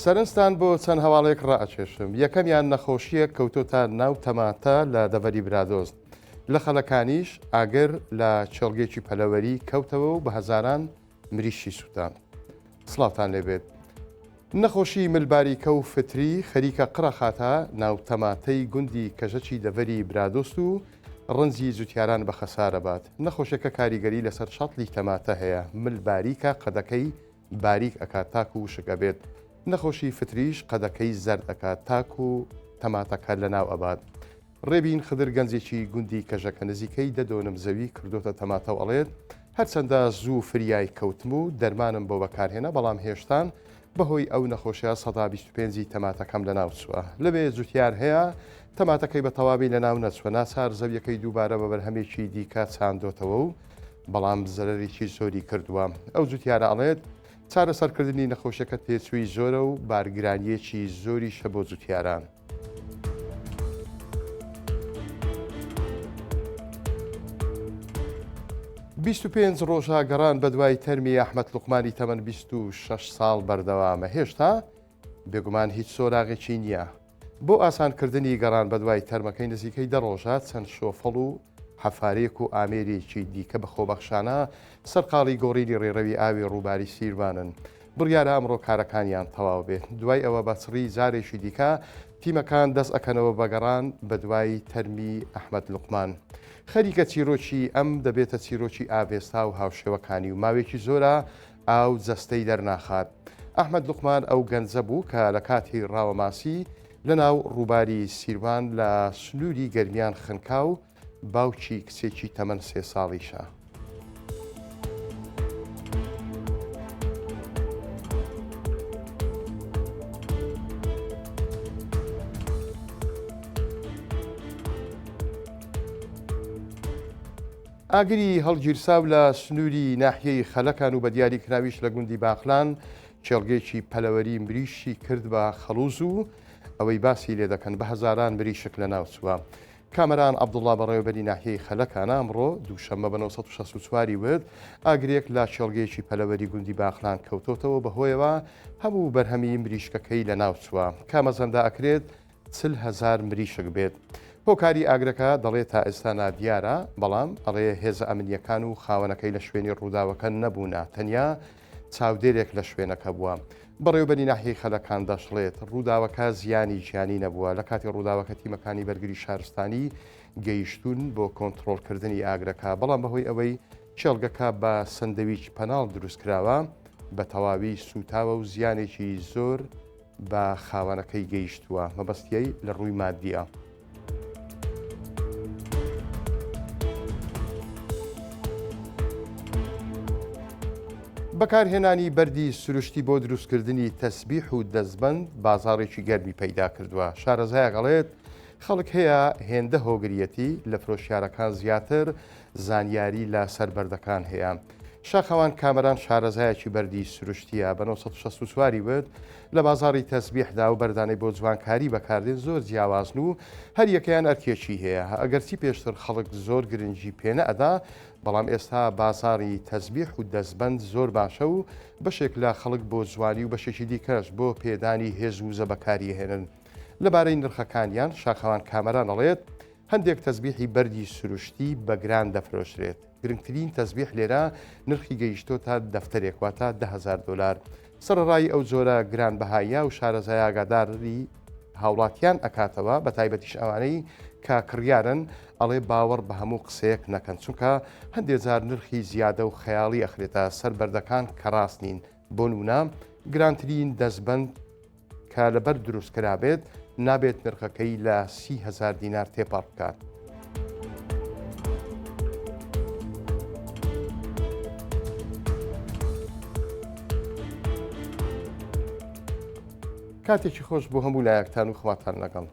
سەرنجتان بۆ چەند هەواڵێک ڕائەکێشم، یەکەمیان نەخۆشییەک کەوتۆتە ناو تەماتە لە دەڤەری برادۆست، لە خەلەکانیش ئاگر لە کێڵگەیەکی پەلەوەری کەوتەوە و بە هەزاران مریشکی سووتاند. سڵاوتان لێبێت. نەخۆشی ملباریکە و فتری خەریکە قڕەخاتە ناو تەماتەی گوندی کەژەکی دەڤەری برادۆست و ڕەنجی جوتیاران بە خەسارە بات. نەخۆشیەکە کاریگەری لەسەر چەتڵی تەماتە هەیە، مل باریکە قەدەکەی باریک ئەکات تاکو وشک ئەبێت، نەخۆشی فتریش قەدەکەی زەرد ئەکات تاکو تەماتەکە لەناو ئەبات. ڕێبین خدر گەنجێکی گوندی کەژەکە نزیکەی دە دۆنم زەوی کردۆتە تەماتە و ئەڵێت، هەرچەندە زوو فریای کەوتم و دەرمانم بۆ بەکارهێنا بەڵام هێشتان بەهۆی ئەو نەخۆشیە 25% ی تەماتەکەم لەناو چووە. لەوێ جوتیار هەیە تەماتەکەی بە تەواوی لەناو نەچووە ناچار زەویەکەی دووبارە بە بەرهەمێکی دیکە چاندۆتەوە و بەڵام زەرەرێکی زۆری کردووە. ئەو جوتیارە ئەڵێت، چارەسەرکردنی نەخۆشیەکە تێچووی زۆرە و بارگرانییەکی زۆریشە بۆ جوتیاران. 25 ڕۆژە گەڕان بەدوای تەرمی ئەحمەد لوقمانی تەمەن 26 ساڵ بەردەوامە هێشتا بێگومان هیچ سۆراغێکی نییە. بۆ ئاسانکردنی گەڕان بەدوای تەرمەکەی نزیکەی دە ڕۆژە چەند شۆفەڵ و حەفارێک و ئامێرێکی دیکە بە خۆبەخشانە سەرقاڵی گۆڕینی ڕێڕەوی ئاوی ڕووباری سیروانن. بڕیارە ئەمڕۆ کارەکانیان تەواو بێت. دوای ئەوە بە چڕی جارێکی دیکە تیمەکان دەست ئەکەنەوە بە گەڕان بەدوای تەرمی ئەحمەد لوقمان. خەریکە چیرۆکی ئەم دەبێتە چیرۆکی ئاڤێستا و هاوشێوەکانی و ماوێکی زۆرە ئاو جەستەی دەرناخات. ئەحمەد لوقمان ئەو گەنجە بوو کە لە کاتی ڕاوەماسی لەناو ڕووباری سیروان لە سنووری گەرمیان خنکا و باوکی کچێکی تەمەن سێ ساڵیشە. ئاگری هەڵگیرساو لە سنووری ناحیەی خەلەکان و بە دیاریکراویش لە گوندی باخلان کێڵگەیەکی پەلەوەری مریشکی کرد بە خەڵوز و ئەوەی باسی لێ دەکەن بە هەزاران مریشک لەناوچووە. کامەران عەبدوڵا بەڕێوەبەری ناحیەی خەلەکانە ئەمڕۆ دووشەممە بە 964 ی وت، ئاگرێک لە کێڵگەیەکی پەلەوەری گوندی باخلان کەوتۆتەوە بەهۆیەوە هەموو بەرهەمی مریشکەکەی لەناوچووە کە مەزەندە ئەکرێت 40 هەزار مریشک بێت. هۆکاری ئاگرەکە دەڵێ تا ئێستا نادیارە، بەڵام ئەڵێ هێزە ئەمنییەکان و خاوەنەکەی لە شوێنی ڕووداوەکە نەبوونە، تەنیا چاودێرێک لە شوێنەکە بووە. بەڕێوەبەری ناحیەی خەلەکان دەشڵێت، ڕووداوەکە زیانی گیانی نەبووە، لە کاتی ڕووداوەکە تیمەکانی بەرگری شارستانی گەیشتوون بۆ کۆنتڕۆڵکردنی ئاگرەکە، بەڵام بەهۆی ئەوەی کێڵگەکە بە سەندەویچ پەناڵ دروستکراوە، بە تەواوی سووتاوە و زیانێکی زۆر بە خاوەنەکەی گەیشتووە، مەبەستیی لە ڕووی مادییە. بەکارهێنانی بەردی سروشتی بۆ دروستکردنی تەسبیح و دەستبەند بازاڕێکی گەرمی پەیدا کردووە، شارەزایەک ئەڵێت، خەڵک هەیە هێندە هۆگریەتی لە فرۆشیارەکان زیاتر زانیاری لە سەر بەردەکان هەیە. شاخەوان کامەران شارەزایەکی بەردی سروشتییە، بە 964 ی وت، لە بازاڕی تەسبیحدا ئەو بەردانەی بۆ جوانکاری بەکاردێن زۆر جیاوازن و هەریەکەیان ئەرکێکی هەیە، ئەگەرچی پێشتر خەڵک زۆر گرنگی پێنەئەدا، بەڵام ئێستا بازاڕی تەسبیح و دەستبەند زۆر باشە و بەشێک لە خەڵک بۆ جوانی و بەشێکی دیکەش بۆ پێدانی هێز و وزە بەکاریئەهێنن. لەبارەی نرخەکانیان شاخەوان کامەران ئەڵێت، هەندێک تەزبیحی بەردی سروشتی بە گران دەفرۆشرێت، گرنگترین تەزبیح لێرە نرخی گەیشتۆتە دەفتەرێک واتە 10,000 دۆلار. سەرەڕای ئەو جۆرە گرانبەهاییە و شارەزایە ئاگاداری هاوڵاتیان ئەکاتەوە بە تایبەتیش ئەوانەی کە کڕیارن ئەڵێ باوەڕ بە هەموو قسەیەک نەکەن چونکە هەندێ جار نرخی زیادە و خەیاڵی ئەخرێتە سەر بەردەکان کە ڕاست نین بۆ نمونە گرانترین دەستبەند کە لە بەرد دروست کرابێت نابێت نرخەکەی لە 30 هەزار دینار تێپەڕ بکات. کاتێکی خۆش بۆ هەموو لایەکتان و خواتان لەگەڵ.